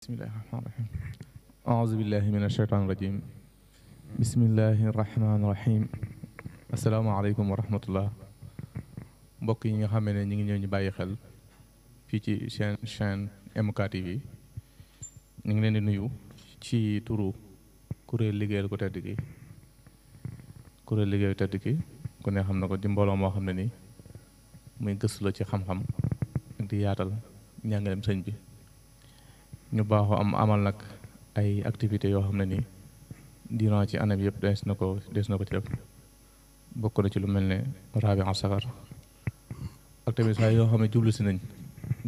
bismillahi rahmaani rahim aouzu billahi min asheytaan rajim bismillahi rahmaani rahim asalaamaaleykum wa rahmatullah mbokk yi nga xam ne ñu ngi ñëw ñu bàyyi xel fii ci chaîne MK TV ñu ngi leen di nuyu ci turu kuréel liggéeyal ku tedd ki kuréel liggéeyal ku tedd ki ku ne xam na ko di mbooloo moo xam ne ni muy gëstu la ci xam-xam ak di yaatal njàngaleem sëñ bi ñu baaxoo amal nag ay activités yoo xam ne ni durant ci année bi yëpp des na ko ci def bokk na ci lu mel ne Rabi'a Safar ak tamit saa yoo xam ne jublu si nañ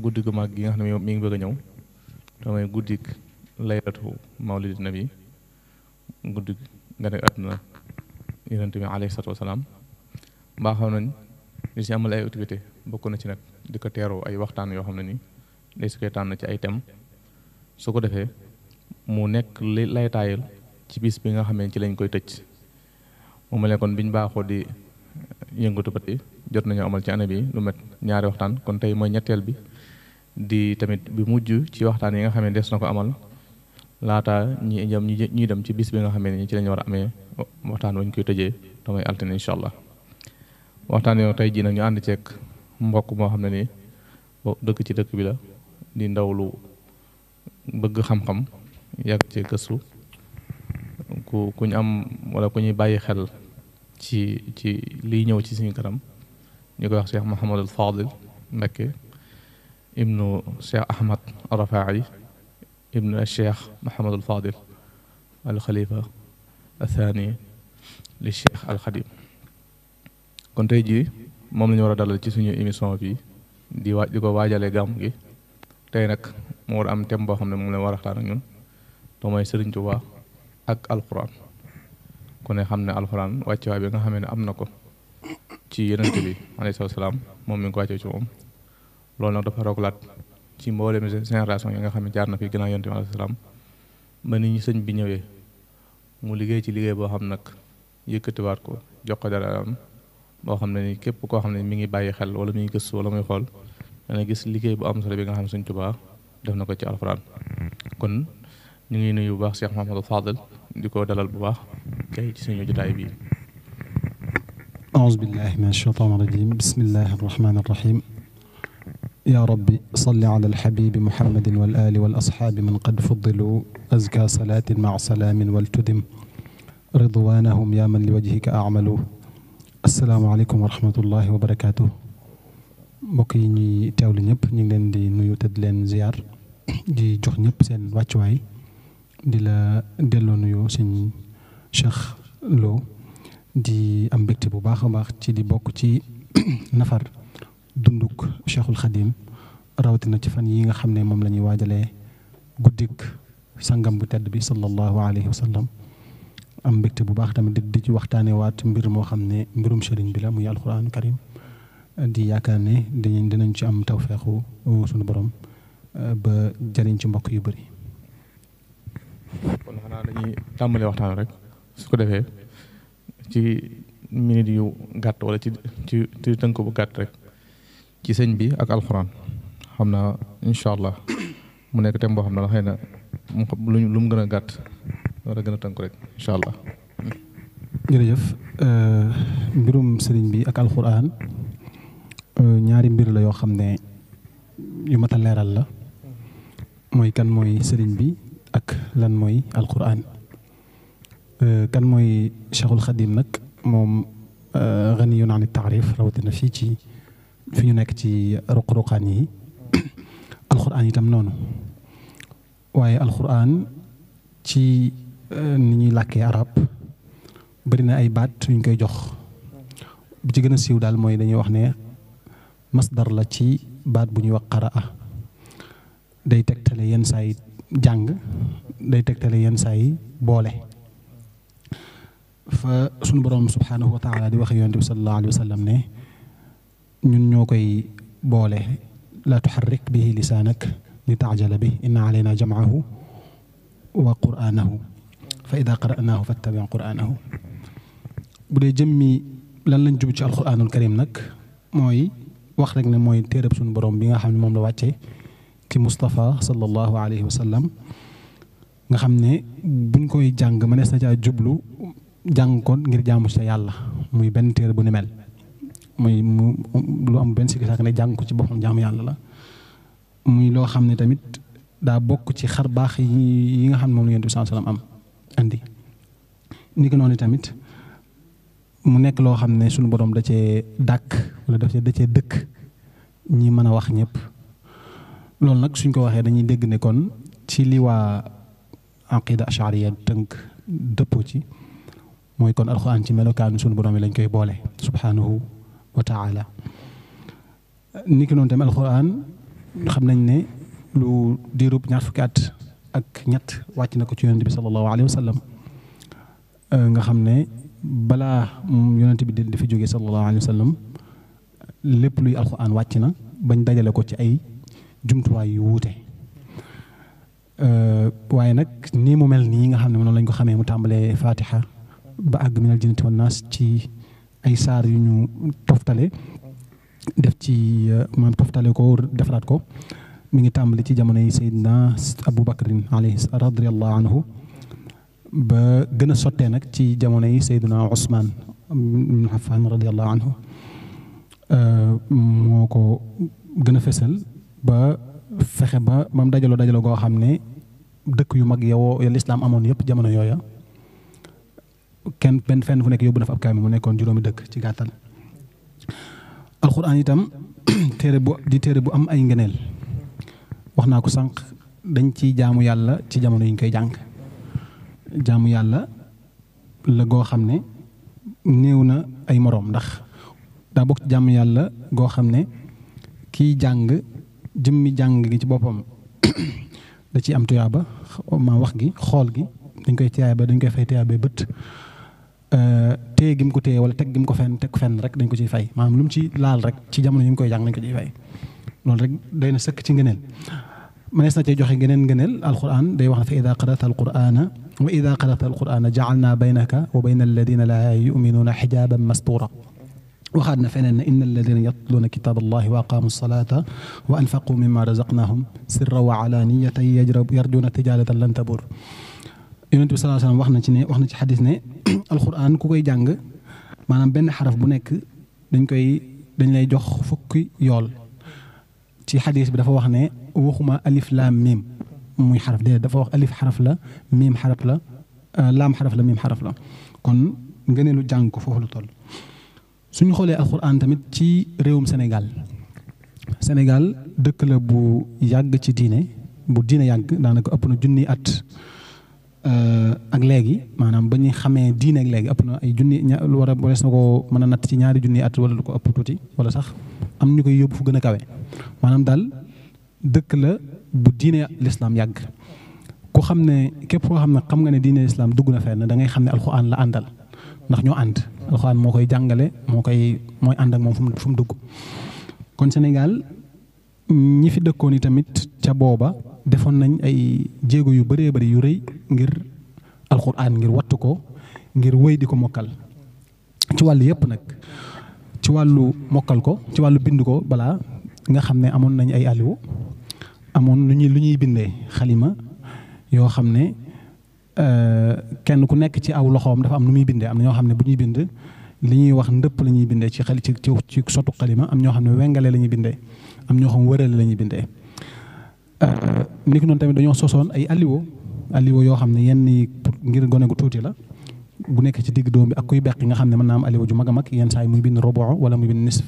guddi gu mag gi nga xam ne mi ngi bëgg a ñëw te mooy guddik laylatu mawlidi nabi guddi nga nekk àdduna yonent bi alayhi salaatu wasalaam baaxoo nañ di si amal ay activité bokk na ci nag di ko teeroo ay waxtaan yoo xam ne ni day si koy tànn ci ay thèmes su ko defee mu nekk lay taayal ci bis bi nga xam ne ci lañ koy tëj mu mel ne kon biñ baaxoo di yëngatu ba tey jot nañu amal ci année bi lu met ñaari waxtaan kon tey mooy ñetteel bi di tamit bi mujj ci waxtaan yi nga xam ne des na ko amal laata ñuy dem ci bis bi nga xam ne ci lañu war a amee waxtaan wañ koy tëjee te mooy altine incha allah waxtaan yoo tey jii nag ñu ànd ceeg mbokk moo xam ne ni dëkk ci dëkk bi la di ndaw lu bëgg xam-xam yàgg ci gëstu ku ñu am wala ku ñuy bàyyi xel ci liy ñëw ci suñu kanam ñu koy wax Cheikh Mouhamadul Fadil Mbacké ibnu Cheikh Ahmad Rafaai ibnu Cheikh Mouhamadul Fadil al Khalifa athani li Cheikh al Khadim kon tey jii moom la ñu war a dalal ci suñu émission bi di ko waajalee gàmm gi tey nag mu war a am thème boo xam ne moom la war a waxtaan ak ñun te mooy Serigne Touba ak alxuraan ku ne xam ne alxuraan wàccuwaay bi nga xam ne am na ko ci yonent bi alayhi salaam moom mi ngi ko wàccee ci moom loolu nag dafa roglaat ci mboolem génération yi nga xam ne jaar na fi ginnaaw yonent bi alayhi salaam ba ni ñu sëñ bi ñëwee mu liggéey ci liggéey boo xam nag yëkkatiwaat ko jox ko dara am boo xam ne ni képp koo xam ne mi ngi bàyyi xel wala mi ngi gëstu wala muy xool dana gis liggéey bu am solo bi nga xam ne Sëñ Tuubaa def na ko ci alxuraan kon ñu ngi nuyu bu baax Cheikh Mouhamadou Fadel di ko dalal bu baax kay ci suñu jotaay bi أعوذ بالله من الشيطان الرجيم بسم الله الرحمن الرحيم يا رب صل على الحبيب محمد والآل والأصحاب من قد فضلوا أزكى صلاة مع سلام والتدم رضوانهم يا من لوجهك أعملوا السلام عليكم ورحمة الله وبركاته mbokk yi ñuy teewlu ñëpp ñu ngi leen di nuyu te di leen ziar di jox ñëpp seen wàccuwaay di la delloo nuyu sëñ Cheikh Lo di am mbégte bu baax a baax ci di bokk ci nafar dunduk Cheikhul Khadim rawatina ci fan yi nga xam ne moom la ñuy waajalee guddik sangam bu tedd bi sallallahu alayhi wa sallam am mbégte bu baax tamit di ci waxtaanee waat mbir moo xam ne mbirum sëriñ bi la muy alxuraanu karim di yaakaar ne dinañ ci am tawfeexu suñu borom ba jëriñ ci mbokk yu bëri. kon xanaa dañuy tàmbali waxtaan rek su ko defee ci minute yu gàtt wala ci tënk bu gàtt rek ci sëñ bi ak alxuraan xam naa incha allah mu nekk thème boo xam ne la xëy na lu mu gën a gàtt war a gën a tënk rek incha allah. jërëjëf mbirum sëriñ bi ak alxuraan. ñaari mbir la yoo xam ne yu mat a leeral la mooy kan mooy sëriñ bi ak lan mooy alquran kan mooy Cheikhul Khadim nag moom ganiyun an taarif rawatina fii ci fi ñu nekk ci ruq-ruqaan yi alquran itam noonu waaye alquran ci ni ñuy làkkee arab bari na ay baat yuñ koy jox bu ci gën a siiw daal mooy dañuy wax ne masdar la ci baat bu ñuy wax qaraa day tegtale yenn saa yi jàng day tegtale yenn saa yi boole fa sunu borom subhanahu wa taala di wax yonent bi sallallahu alayhi wa sallam ne ñun ñoo koy boole la tuharrik bihi lisaanak li taajala bi inna alayna jam'ahu wa qur'anahu fa ida qara'nahu fattabi' qur'anahu bu dee jëmmi lan lañ jub ci alquranul karim nag mooy wax rek ne mooy téereb suñu borom bi nga xam ne moom la wàccee ci Moustapha sallallahu alayhi wa sallam nga xam ne buñ koy jàng mënees na caa jublu jàng ko ngir jaamu ci yàlla muy benn téere bu ni mel muy mu lu am benn sikki saak ne jàng ko ci boppam jaamu yàlla la muy loo xam ne tamit daa bokk ci xar baax yi nga xam ne moom la Yonent bi sallallahu alayhi wa sallam am andi ni ko noonu tamit mu nekk loo xam ne suñu borom da cee dàkk wala da cee dëkk ñi mën a wax ñëpp loolu nag suñ ko waxee dañuy dégg ne kon ci li waa aqida ashariya tënk dëppoo ci mooy kon alxuraan ci melokaanu suñu borom yi lañ koy boole subhanahu wa taala ni ki noonu tamit alxuraan xam nañ ne lu diirub 20 fukki at ak ñett wàcc na ko ci yonent bi sallallahu alayhi wa sallam nga xam ne balaa yonent bi di fi jógee sallallahu alayhi wa sallam lépp luy alxuraan wàcc na bañ dajale ko ci ay jumtuwaay yu wuute waaye nag nii mu mel nii nga xam ne noonu lañ ko xamee mu tàmbalee fatiha ba àgg minal jinnati wan naas ci ay saar yu ñu toftale def ci maam toftale ko defaraat ko mi ngi tàmbali ci jamono yi Seydina Abu Bakrin alayhi radiyallahu anhu ba gën a sottee nag ci jamono yi Seydina Ousmane ibn Affan radiyallahu anhu moo ko gën a fesal ba fexe ba mam dajaloo goo xam ne dëkk yu mag yow ya lislaam amoon yëpp jamono yooya kenn fenn fu nekk yóbbu na fa ab kaamil mu nekkoon juróomi dëkk ci gàttal alxuraan itam téere bu am ay ngëneel wax naa ko sànq dañ ci jaamu yàlla ci jamono yi ñu koy jàng jaamu yàlla la goo xam ne néew na ay moroom ndax daa bokk ci jaamu yàlla goo xam ne kiy jàng jëmmi jàng gi ci boppam da ciy am tuyaaba ma wax gi xool gi dañ koy fay tuyaaba bët téye gi mu ko téye wala teg gi mu ko fenn rek dañ ko ciy fay maanaam lu mu ci laal rek ci jamono yi mu koy jàng dañ ko ciy fay loolu rek day na sëkk ci ngëneel mënees na cee joxe ngëneel alquran day wax ne fa ida qara'ta alqurana wa ida qara'ta alqurana ja'alna baynaka wa bayna alladina la yu'minuna hijaban mastura waxaat na feneen ne inna alladina yatluuna kitaab allahi wa aqaamu salata wa anfaqu mimma razaqnahum sirran wa alaniyatan yarjuna tijaratan lan tabur yonent bi sallallahu alayhi wasallam wax na ci xadis ne alquran ku koy jàng maanaam benn xaraf bu nekk dañ lay jox fukki yool ci xadis bi dafa wax ne waxuma alif laam miim muy xaraf déedéet dafa wax alif xaraf la miim xaraf la laam xaraf la miim xaraf la kon ngëneelu jàng ko foofu la toll suñu xoolee alxuraan tamit ci réewum Sénégal dëkk la bu yàgg ci diine yàgg daanaka ëpp na junni at ak léegi maanaam ba ñuy xamee diine ak léegi ëpp na ay junni lu war a wees na ko mën a natt ci ñaari junni at wala lu ko ëpp tuuti wala sax am ñu koy yóbbu fu gën a kawe maanaam daal dëkk la bu diine lislaam yàgg ku xam ne képp koo xam ne xam nga ne diine lislaam dugg na fenn da ngay xam ne alxuraan la àndal ndax ñoo ànd alxuraan moo koy jàngale mooy ànd ak moom fu mu dugg kon Sénégal ñi fi dëkkoon yi tamit ca booba defoon nañ ay jéego yu bëree bëri yu rëy ngir alxuraan ngir wattu ko ngir wéy di ko mokkal ci wàllu yëpp nag ci wàllu mokkal ko ci wàllu bind ko balaa nga xam ne amoon nañ ay aliwo amoon lu ñuy bindee xalima yoo xam ne kenn ku nekk ci aw loxoom dafa am nu muy bindee am na ñoo xam ne bu ñuy bind li ñuy wax ndëpp la ñuy bindee ci sotu xalima am ñoo xam ne wengale la ñuy bindee am ñoo xam wërale la ñuy bindee ni ki noonu tamit dañoo sosoon ay aliwo yoo xam ne yenn ngir gone gu tuuti la bu nekk ci digg doom bi ak kuy beqi nga xam ne mën naa am aliwo ju mag a mag yenn saa yi muy bind robo wala muy bind nisf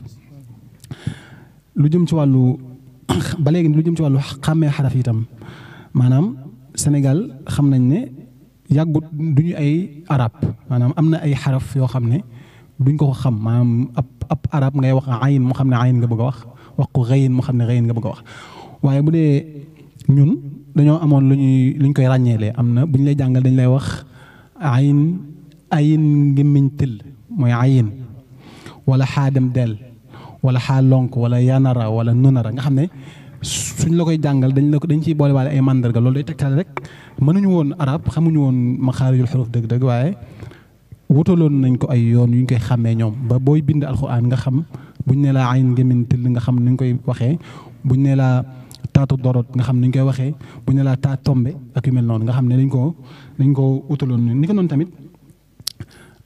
lu jëm ci wàllu ba léegi lu jëm ci wàllu xàmmee xaraf itam maanaam Sénégal xam nañ ne yàggut duñu ay arab maanaam am na ay xaraf yoo xam ne duñ ko xam maanaam ab arab ngay wax ayin mu xam ne ayin nga bëgg a wax ko xëyin mu xam ne xëyin nga bëgg a wax waaye bu dee ñun dañoo amoon luñ koy ràññeelee am na bu ñu lay jàngal dañ lay wax ayin ngémmiñ tëll mooy ayin wala xaadem del wala xaalonk wala yanara wala nunara nga xam ne suñ la koy jàngal dañ ciy boole waale ay mandarga loolu day tegtal rek mënuñu woon arab xamuñu woon maxaarijul xuruf dëgg-dëgg waaye wutaloon nañ ko ay yoon yu ñu koy xàmmee ñoom ba booy bind alxuraan nga xam buñ ne laa ayin ngémmiñ tëll nga xam ni ñu koy waxee buñ ne laa taatu dorot nga xam ne ñu koy waxee bu ñu laa taa tombe ak yu mel noonu nga xam ne dañ koo utaloon ni ko noonu tamit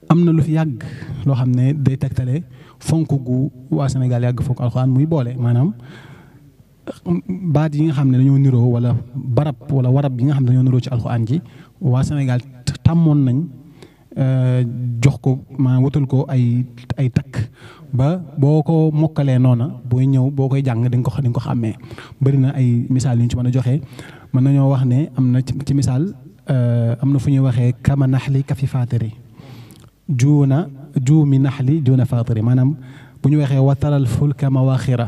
am na lu fi yàgg loo xam ne day tegtale fonk gu waa Sénégal yàgg fonk alxuraan muy boole maanaam baat yi nga xam ne dañoo niroo wala barab wala warab yi nga xam ne dañoo niroo ci alxuraan ji waa Sénégal tàmmoon nañ jox ko maanaam wutal ko ay takk ba boo ko mokkalee noona booy ñëw boo koy jàng di nga ko xàmmee bëri na ay misaal yu ñu ci mën a joxe mën nañoo wax ne am na ci misaal am na fu ñuy waxee kama naxli kafi faatiri juumi naxli juuna faatiri maanaam bu ñu waxee wataral fulka mawaaxira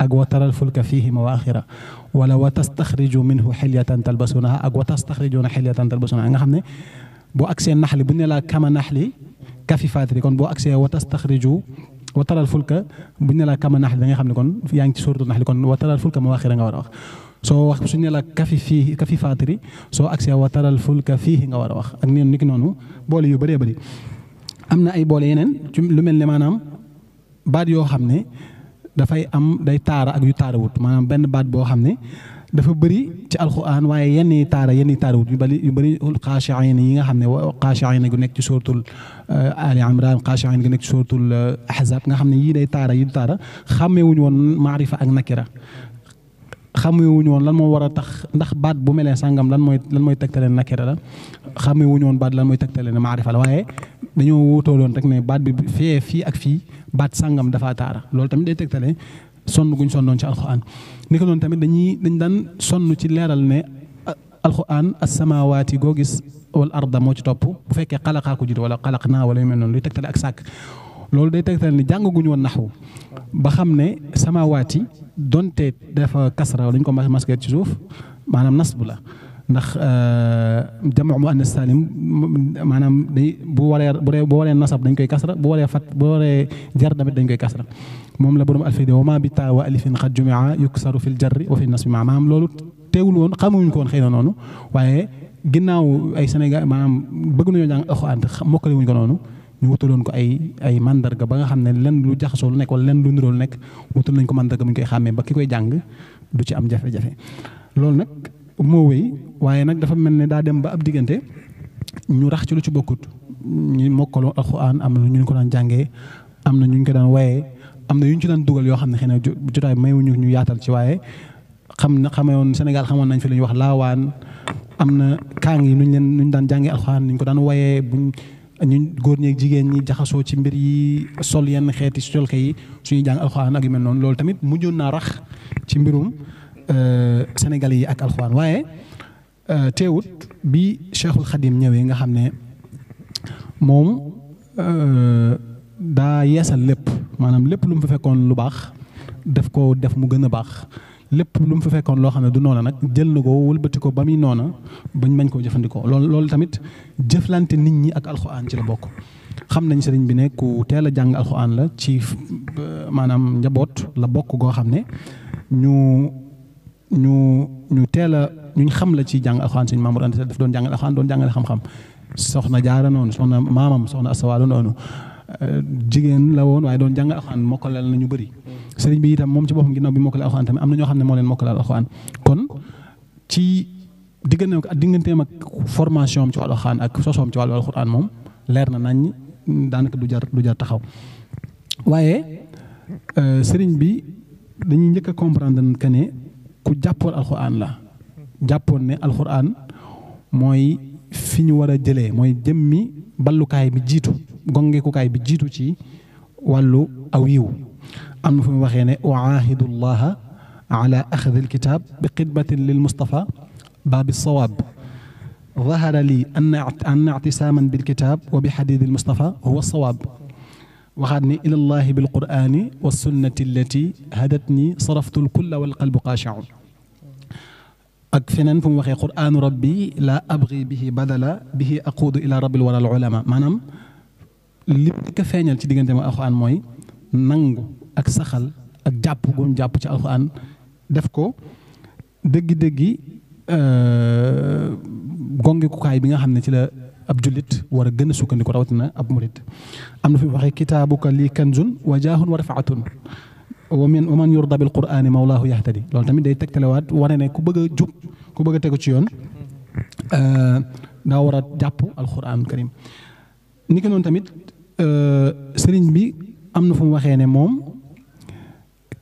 ak wataral fulka fiihi mawaaxira wala wa tastaxriju minhu xilyatan talbasunaha ak wa tastaxrijuuna xilyatan talbasunaha nga xam ne boo agsee naxli bu ñu ne laa kama naxli kafi faatiri kon boo agsee wa tastaxriju wataral fulka bu ñu ne laa kama naxli da nga xam ne kon yaa ngi ci suuratu naxli kon wataral fulka mawaaxira nga war a wax soo wax suñu ne la kafi faatiri soo agsee wataral fulka fiihi nga war a wax ak neen niki noonu boole yu bëree bëri am na ay boole yeneen ci lu mel ne maanaam baat yoo xam ne dafay am day taara ak yu taarawut maanaam benn baat boo xam ne dafa bëri ci alxuraan waaye yenn yi taarawut yu bëri xaashiin yi nga xam ne xaashiin gu nekk ci suratul Ali Imran xaashiin gu nekk ci suratul Ahzab nga xam ne yii day taara yi du taara xàmmeewuñu woon maarifa ak nakira xàmmeewuñu woon lan moo war a tax ndax baat bu melee sàngam lan mooy tegtale ne nakira la xàmmeewuñu woon baat lan mooy tegtale ne maarifa la waaye dañoo wutooloon rek ne baat bi fii ak fii baat sàngam dafa taara loolu tamit day tegtale sonn guñ sonnoon ci alxuraan ni ko noonu tamit dañ daan sonn ci leeral ne alxuraan as-samaawaati goo gis wal arda moo ci topp bu fekkee xalaqaa ko jiitu wala xalaq naa wala yu mel noonu luy tegtale ak sàkk loolu day tegtale ne jàngaguñu woon naxwu ba xam ne samaawaati donte dafa kasra dañ ko masqué ci suuf maanaam nasb la ndax jamu muannas salim maanaam day bu waree nasab dañ koy kasra bu waree jar tamit dañ koy kasra moom la borom alfayda wa ma bi taa wa alifin xad jumia yuksaru fil jarri wa fi nasbi maanaam loolu teewul woon xamuñu ko woon xëy na noonu waaye ginnaaw ay Sénégal maanaam bëgg nañoo jàng alxuraan mokkale wuñ ko noonu ñu wutaloon ko ay mandarga ba nga xam ne lenn lu jaxasoo lu nekk wala lenn lu niroo lu nekk wutal nañ ko mandarga bu ñu koy xàmmee ba ki koy jàng du ci am jafe-jafe loolu nag moo wéy waaye nag dafa mel ne daa dem ba ab diggante ñu rax ci lu ci bokkut ñu mokkaloo alxuraan am na ñu ko daan jàngee am na ñu ko daan wayee am na yu ñu ci daan dugal yoo xam ne xëy na jotaay mayuñu ñu yaatal ci waaye xamewoon Sénégal xamoon nañ fi lu ñuy wax laawaan am na kaang yi nuñ daan jàngee alxuraan ñu ko daan wayee ñu góor ñeeg jigéen ñi jaxasoo ci mbir yi sol yenn xeeti solka yi suñuy jàng alxuraan ak yu mel noonu loolu tamit mujjoon naa rax ci mbirum Sénégalais yi ak alxuraan waaye teewut bi Cheikhul Khadim ñëwee nga xam ne moom daa yeesal lépp maanaam lépp lu mu fa fekkoon lu baax def ko def mu gën a baax lépp lu mu fa fekkoon loo xam ne du noona nag jël na ko wëlbati ko ba muy noona bañ mañ koo jëfandikoo loolu tamit jëflante nit ñi ak alxuraan ci la bokk xam nañ sëriñ bi ne ku teel a jàng alxuraan la ci maanaam njaboot la bokk goo xam ne ñu teel a ñu xam la ci jàng alxuraan sëñ Mamour Anta daf doon jàngal alxuraan doon jàngale xam-xam soxna Jaara noonu soxna maamam soxna Asawalu noonu jigéen la woon waaye doon jàngal alxuraan mokkalal na ñu bëri sëriñ bi itam moom ci boppam ginnaaw bi mokkale alxuraan tamit am na ñoo xam ne moo leen mokkalal alxuraan kon ci digganteem ak formation am ci wàllu alxuraan ak sosoom ci wàllu alxuraan moom leer na nañ daanaka du jar taxaw waaye sëriñ bi dañuy njëkk a comprendre que ne ku jàppoon alxuraan la jàppoon ne alxuraan mooy fi ñu war a jëlee mooy jëmmi ballukaay bi jiitu gongekukaay bi jiitu ci wàllu aw yiw am na fu mu waxee ne uaahidu llaha ala axdi alkitab bi xidmatin lil mustafa baabi sawaab ظهر لي أن اعتصاما بالكتاب وبحديث المصطفى هو الصواب وخذني إلى الله بالقرآن والسنة التي هدتني صرفت الكل والقلب خاشع أكفنن فم وخي قرآن ربي لا أبغي به بدلا به أقود إلى رب الورى العلماء maanaam li ko feeñal ci diggante ma alxuraan mooy nangu ak saxal ak jàpp goom jàpp ci alxuraan def ko dëggi-dëggi gongekukaay bi nga xam ne ci la ab jullit war a gën a sukkandiku rawatina ab murit am na fi waxee kitaabuka lii kanzun wa jaahun wa rafaatun wa man yurda bil qur'ani mawlaahu yahtadi loolu tamit day tegtalewaat wane ne ku bëgg a jub ku bëgg a tegu ci yoon daa war a jàpp alquran karim. ni ko noonu tamit sëriñ bi am na fu mu waxee ne moom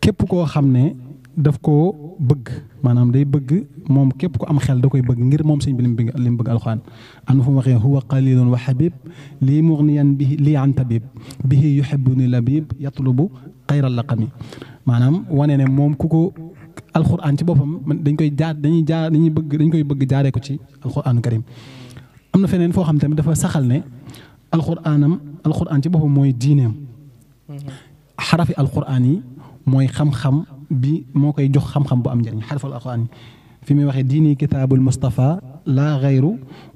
képp koo xam ne daf koo bëgg maanaam day bëgg moom képp ku am xel da koy bëgg ngir moom sëñ bi li mu bëgg alxuraan am na fu mu waxee huwa qalilun wa habib lii mughniyan bihi lii an tabib bihi yuhibbuni labib yatlubu xayral laqami maanaam wane ne moom ku ko alxuraan ci boppam dañ koy bëgg jaaree ko ci alxuraanu karim. am na feneen foo xam tamit dafa saxal ne alxuraan ci boppam mooy diineem xarafi alxuraan yi mooy xam-xam bi moo koy jox xam-xam bu am njëriñ xarfal alxuraan fi muy waxee diini kitaabul Mustafa laa gayru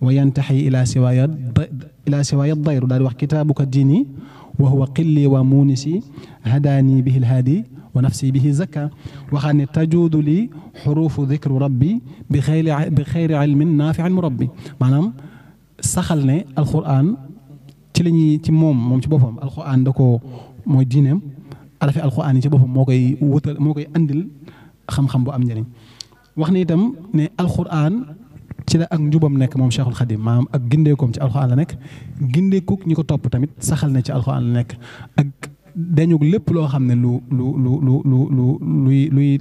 wa yantaxi ila siwaaya dayru daal di wax kitaabuka diini wa huwa qilli wa muunisi hadaani bihi lhaadi wa nafsi bihi zakka waxaat ne tajuudu li xuruufu dikru rabbi bi xayri ilmin naafiin murabbi maanaam saxal ne alxuraan ci la ñuy ci moom ci boppam alxuraan da ko mooy diineem arafi alxuraan yi ci boppam moo koy andil xam-xam bu am njëriñ wax ne itam ne alxuraan ci la ak njubam nekk moom Cheikhul Khadim maanaam ak gindeekoom ci alxuraan la nekk gindeekuk ñi ko topp tamit saxal ne ci alxuraan la nekk ak dañu lépp loo xam ne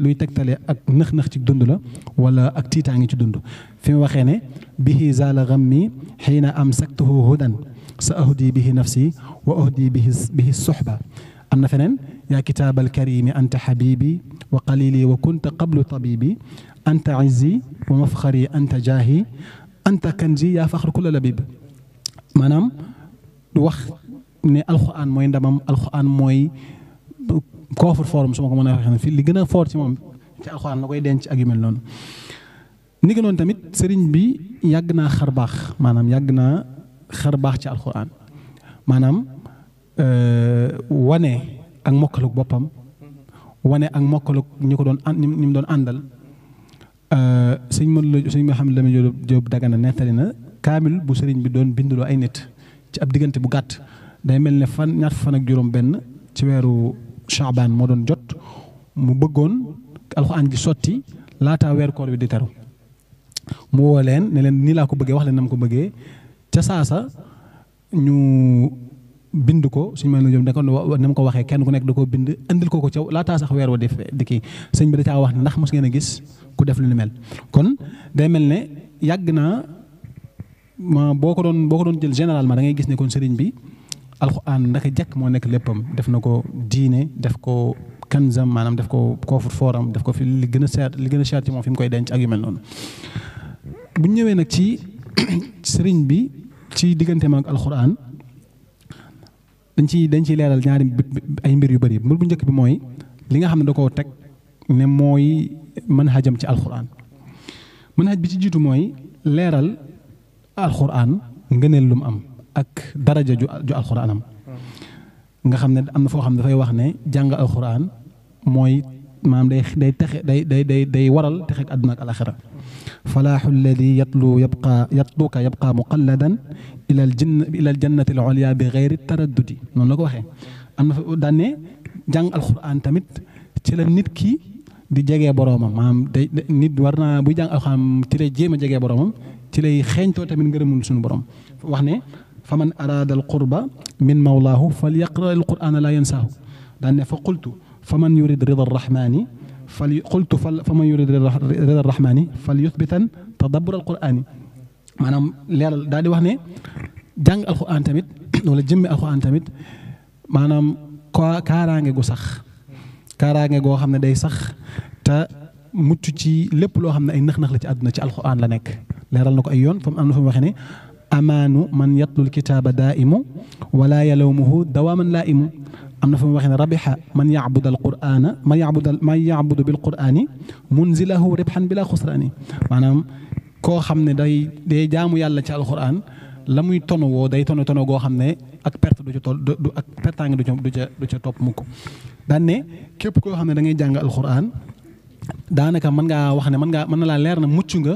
luy tegtale ak nëx-nëx ci dund la wala ak tiitaangi ci dund fi mu waxee ne bihi zaala ghammi xiina amsaktuhu hudan sa ahdi bihi nafsi wa ahdi bihi suhba am na feneen yaa kitaabal karimi anta habibi wa qalili wa kunta qablu tabibi anta izzi wa mafxari anta jaahi anta kanzi yaa faxru kulla labib maanaam wax ne alxuraan mooy ndamam alxuraan mooy coffre fort su ma ko mën a waxee fii li gën a fort ci moom ci alxuraan la koy denc ak yu mel noonu. ni ko noonu tamit sëriñ bi yàgg naa xar baax ci alxuraan maanaam wane ak mokkaluk boppam wane ak mokkaluk ñi ko doon ñi mu doon àndal sëñ Mouhamed Lamine Diop Dagana nettali na kaamil bu sëriñ bi doon binduloo ay nit ci ab diggante bu gàtt day mel ne ñaar fan ak juróom benn ci weeru Chaabaan moo doon jot mu bëggoon alxuraan ji sotti laataa weer koor bi di teru mu woo leen ne leen nii laa ko bëggee wax leen na ma ko bëggee ca saasa ñu bind ko suñu mel ne na ma ko waxee kenn ku nekk da koo bind andil ko ca laataa sax weer wa di kii sëñ bi da caa wax ne ndax mos ngeen a gis ku def lu ni mel kon day mel ne yàgg naa boo ko doon jël généralement da ngay gis ne kon sëriñ bi alxuraan ndaka jekk moo nekk léppam def na ko diine def ko kanzam maanaam def ko coffre fortam def ko fi li gën a cher ci moom fi mu koy denc ak yu mel noonu bu ñëwee nag ci sëriñ bi ci digganteem ak alxuraan dañ ciy leeral ñaari ay mbir yu bëri mbir bu njëkk bi mooy li nga xam ne da koo teg ne mooy manhajam ci alxuraan manhaj bi ci jiitu mooy leeral alxuraan ngëneel lu mu am ak daraja ju alxuraanam nga xam ne am na foo xam ne dafay wax ne jàng alxuraan mooy maanaam day waral texeeg àdduna ak alaxira falaaxu alladi yatluka yabqa muqalladan ila al jannati al ulya bi gayri taraddudi noonu la ko waxee am na fa daan ne jàng alxuraan tamit ci la nit ki di jegee boroomam maanaam nit war naa buy jàng alxuraan ci lay jéem a jegee boroomam ci lay xeeñtoo tamit ngërëmul suñu borom wax ne fa man araada al qurba min mawlaahu fal yaqra al qur'ana la yansaahu daan ne fa qultu fa man yurid rida arrahmani fa man yurid rida arrahmani fal yuthbitan tadabbur al qur'ani maanaam leeral daal di wax ne jàng alquran tamit wala jëmmi alquran tamit maanaam kaaraange gu sax kaaraange goo xam ne day sax te mucc ci lépp loo xam ne ay nax-nax la ci àdduna ci alquran la nekk leeral na ko ay yoon fa am na fa mu waxee ne amaanu man yatlul kitaaba daa'imu wala yalawmuhu dawaaman laa'imu am na fa mu waxee ne rabixa man yacbud alqur'ana man yacbudu bil qur'ani munzilahu ribxan bila xusraani maanaam koo xam ne day jaamu yàlla ci alquran la muy tono woo day tono goo xam ne ak perte du ca toll du ak pertaange du ca topp mukk daan ne képp koo xam ne da ngay jàng alquran daanaka mën ngaa wax ne mën na laa leer na mucc nga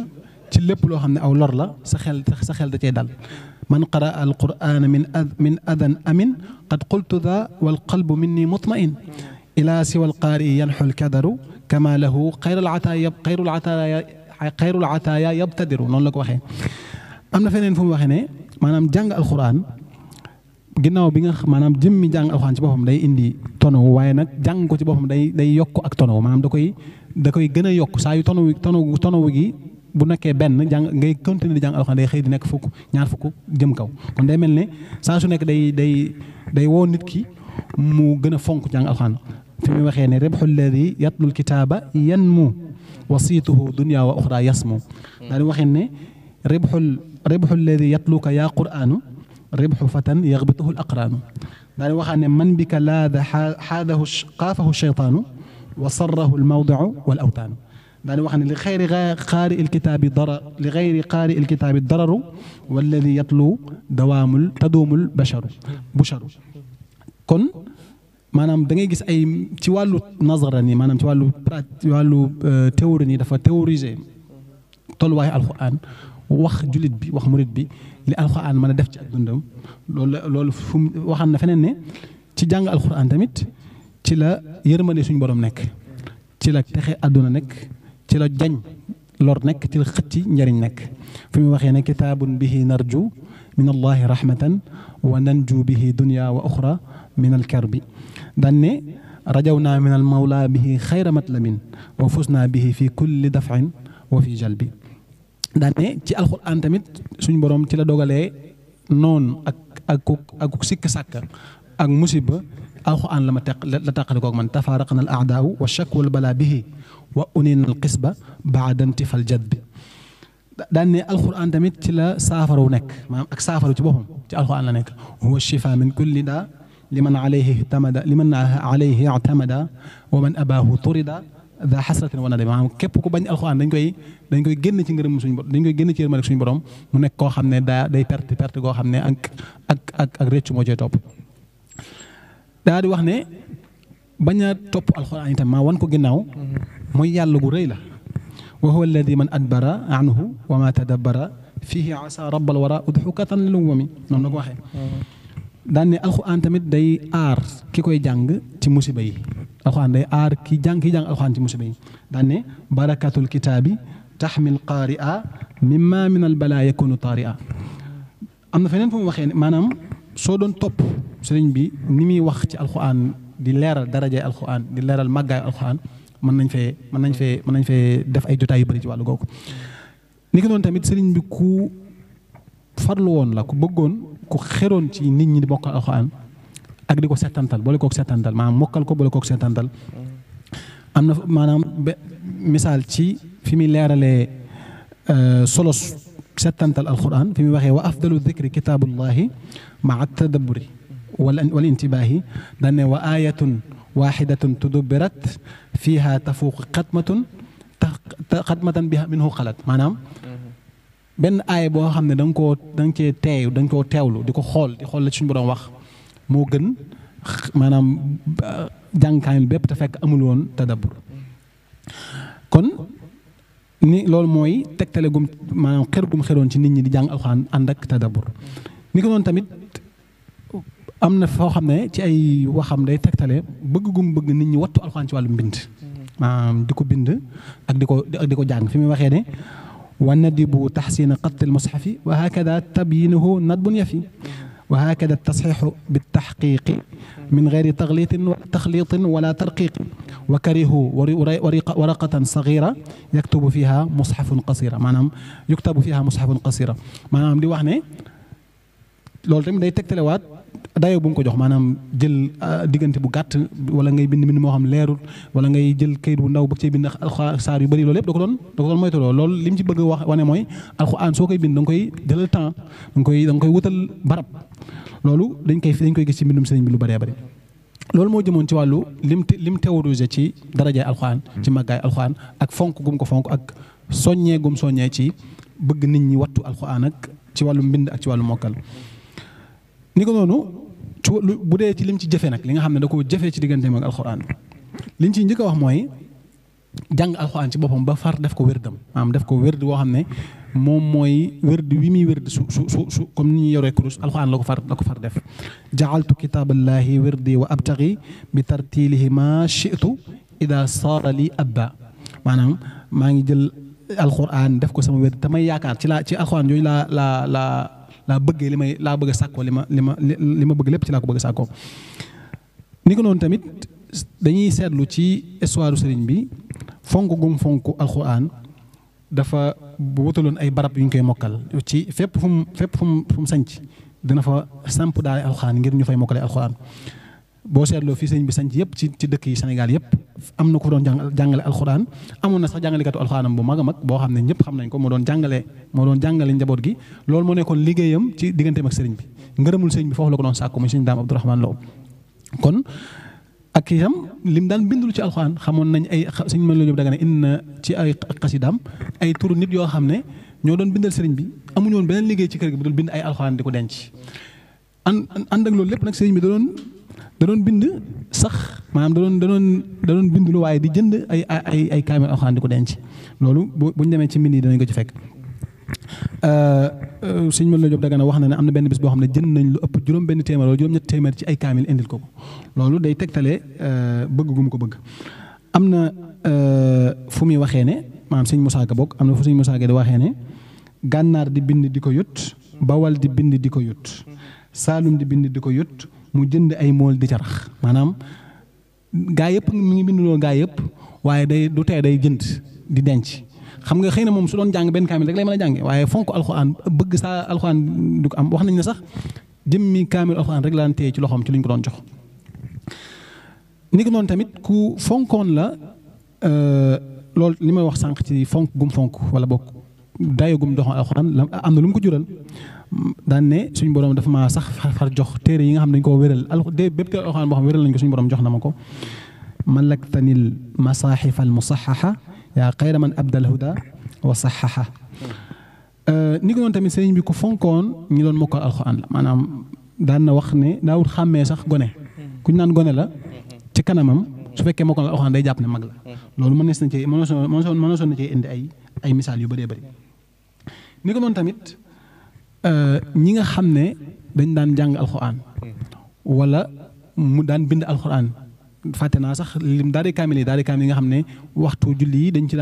ci lépp loo xam ne aw lor la sa xel da cee dal man qara alqur'ana min adan amin qad qultu dha wal qalbu minni mutma'in ila siwal qaari yanxul kadaru kama lahu xayrul ataaya yabtadiru noonu la ko waxee. am na feneen fu mu waxee ne maanaam jàng alxuraan ginnaaw bi nga maanaam jëmmi jàng alxuraan ci boppam day indi tono waaye nag jàng ko ci boppam day yokk ak tono maanaam da koy gën a yokk saa yu tono gi bu nekkee benn jàng ngay continuer di jàng alxuraan day xëy di nekk fukk ñaar fukk jëm kaw kon day mel ne saa su nekk day woo nit ki mu gën a fonk jàng alxuraan fi mu waxee ne ribxu alladi yatlul kitaaba yanmu wasiituhu dunya wa uxra yasmu daal di waxee ne ribxu alladi yatluka yaa quraanu ribxu fatan yaxbituhu al aqraanu daal di waxaat ne man bika laada qaafahu shaytaanu wa sarrahu al mawdiu wal awtaanu daal di wax ne li xayri qaari il kitaabi dararu walladi yatlu taduumul busharu kon maanaam da ngay gis ay ci wàllu nazara nii maanaam ci wàllu théorie nii dafa théoriser tolluwaayu alxuraan wax jullit bi wax murit bi li alxuraan mën a def ci ak dundam loolu fu waxaan na feneen ne ci jàng alxuraan tamit ci la yërmande suñu borom nekk ci la texe àdduna nekk ci la jañ lor nekk ci la xëcci njëriñ nekk fi mu waxee ne kitaabun bihi narju min allahi rahmatan wa nanju bihi dunya wa uxra min alkarbi daan ne rajawnaa min almawla bihi xayra matlabin wa fusnaa bihi fi kulli dafin wa fi jalbi daan ne ci alxuraan tamit suñu borom ci la dogalee noonu ak sikk sàkka ak musiba alxuraan la tàqale koog man tafaaraqna al aadaaw wa shak wal balaa bihi wa unina al qisba baada intifal jadbi daan ne alxuraan tamit ci la saafaraw nekk maanaam ak saafaru ci boppam ci alxuraan la nekk huwa shifa min kulli daa liman alayhi i'tamada wa man abaahu turida daa xasratin wa nadam maanaam képp ku bañ alxuraan dañ koy génn ci ngërëm suñu borom dañ koy génn ci yërmande suñu borom mu nekk koo xam ne day perte koo xam ne ak réccu moo cay topp daa di wax ne bañ a topp alxuraan itam maa wan ko ginnaaw mooy yàlla gu rëy la wa huwa alladi man adbara anhu wa ma tadabbara fihi asa rabbal wara udxukatan lil umami noonu la ko waxee daan ne alxuraan tamit day aar ki koy jàng ci musiba yi alxuraan day aar ki jàng alxuraan ci musiba yi daan ne barakatul kitaabi taxmil qaari'a mimma min al balaa yakunu taari'a am na feneen fu mu waxee ne maanaam soo doon topp sëriñ bi ni muy wax ci alxuraan di leeral darajay alxuraan di leeral màggaayu alxuraan mën nañ fee def ay jotaay yu bëri ci wàllu googu ni ko noonu tamit sëriñ bi ku farlu woon la ku bëggoon ku xeroon ci nit ñi di mokkal alxuraan ak di ko settantal boole kook settantal maanaam mokkal ko boole kook settantal am na maanaam misaal ci fi muy leeralee solos settantal alxuraan fi muy waxee wa afdalu dikri kitaabullahi maa tadabburi wal intibaahi daan ne wa ayatun waxidatun tudubbirat fiha tafuuq xatmatan biha minhu xalat maanaam benn aaya boo xam ne da nga koo teewlu di ko xool la ci suñu borom wax moo gën maanaam jàngkaayul bépp te fekk amul woon tadabbur kon ni loolu mooy tegtale gum maanaam xeroon ci nit ñi di jàng alxuraan ànd ak tadabbur ni ko noonu tamit am na foo xam ne ci ay waxam day tegtale bëgg nit ñi wattu alxuraan ci wàllu mbind maanaam di ko bind ak di ko jàng fi muy waxee ne wa nadibu taxsina xat almusxafi wa hakada tabyinuhu nadbun yafi wa hakada tasxixu biltaxqiqi min geyri taxliitin wala tarqiqi wa karihu waraqatan sagira yaktubu fiha musxafun qasira maanaam maanaam di wax ne loolu tamit day tegtalewaat dayoo bu mu ko jox maanaam jël diggante bu gàtt wala ngay bind moo xam leerul wala ngay jël kayit bu ndaw bëgg cee bind alxuraan saar yu bëri loolu yëpp da ko doon moytuloo loolu li mu ci bëgg wax wane mooy alxuraan soo koy bind da nga koy jëlal temps da nga koy wutal barab loolu dañ koy gis ci mbindum sëriñ bi lu bëree bëri loolu moo jëmoon ci wàllu lim théorisé ci darajaay alxuraan ci màggaay alxuraan ak fonk gum ko fonk ak soññee ci bëgg nit ñi wattu alxuraan ak ci wàllu mbind ak ci wàllu mokkal ni ko noonu bu dee ci lim ci jëfe nag li nga xam ne da ko jëfee ci digganteem ak alxuraan liñ ci njëkk a wax mooy jàng alxuraan ci boppam ba far def ko wérdam maanaam def ko wérd woo xam ne moom mooy wérd wi muy wérd su comme ni ñu yoree kurus alxuraan la ko far def ja'altu kitaaballahi wirdi wa abtaghi bi tartilihi ma shi'tu ida saara li abba maanaam maa ngi jël alxuraan def ko sama wérd te may yaakaar ci alxuraan yooyu laa bëggee laa bëgg a sàkkoo li ma bëgg lépp ci laa ko bëgg a sàkkoo ni ko noonu tamit dañuy seetlu ci histoire sëriñ bi fonk gum fonk alxuraan dafa wutaloon ay barab yu ñu koy mokkal ci fépp fu mu sanc dina fa samp daal alxuraan ngir ñu fay mokkale alxuraan boo seetloo fii sëriñ bi sanc yëpp ci dëkk yi Sénégal yëpp am na ku doon jàngale alxuraan amoon na sax jàngalekatu alxuraanam bu mag a mag boo xam ne ñëpp xam nañ ko moo doon jàngale njaboot gi loolu moo nekkoon liggéeyam ci digganteem ak sëriñ bi ngërëmul sëriñ bi foofu la ko doon sàkku muy sëriñ Daam Abdourahmane Lo kon ak itam lim daan bindul ci alxuraan xamoon nañ ay sëñ mën loolu daga ne inna ci ay xasidaam ay turu nit yoo xam ne ñoo doon bindal sëriñ bi amuñu woon beneen liggéey ci kër gi bu dul bind ay alxuraan di ko denc ànd ak loolu lépp nag sëriñ bi da doon bind sax maanaam da doon bind lu waaye di jënd ay kaamil alxuraan di ko denc loolu buñ demee ci mbind yi danañ ko ci fekk sëñ mën la Jóob Dagana wax na ne am na benn bis boo xam ne jënd nañ lu ëpp juróom-benn téeméer wala juróom-ñetti téeméer ci ay kaamil indil ko loolu day tegtale bëgg gu mu ko bëgg am na fu muy waxee ne maanaam sëñ Musaa Ka bokk am na fu sëñ Musaa Ka di waxee ne gànnaar di bind di ko yut bawal di bind di ko yut saalum di bind di ko yut mu jënd ay mool di ca rax maanaam gaa yëpp mi ngi bind loolu gaa yëpp waaye du tee day jënd di denc xam nga xëy na moom su doon jàng benn kaamil rek lay mën a jànge waaye fonk alxuraan bëgg saa alxuraan du ko am wax nañ ne sax jëmmi kaamil alxuraan rek la daan téye ci loxoom ci lu ñu ko doon jox ni ko noonu tamit ku fonkoon la loolu li may wax sànq ci fonk gum fonk wala bokk dayo gum doxoon alxuraan am na lu mu ko jural daan ne suñu borom dafa maa sax far jox téere yi nga xam ne dañu koo wéral bépp téere alxuraan boo xam wéral nañu ko suñu borom jox na ma ko malaktanil masaaxifa al musaxaxa yaa xayra man abdal huda wa saxaxa ni ko noonu tamit sëriñ bi ku fonkoon ñi doon mokkal alxuraan la maanaam daan na wax ne daawut xàmmee sax gone ku ñu naan gone la ci kanamam su fekkee mokkal alxuraan day jàpp ne mag la loolu mënees na cee mëneesoon na cee indi ay misaal yu bëree bëri ni ko noonu tamit ñi nga xam ne dañ daan jàng alxuraan wala mu daan bind alxuraan fàtte naa sax lim daal di kaamil yi nga xam ne waxtu julli yi dañ ci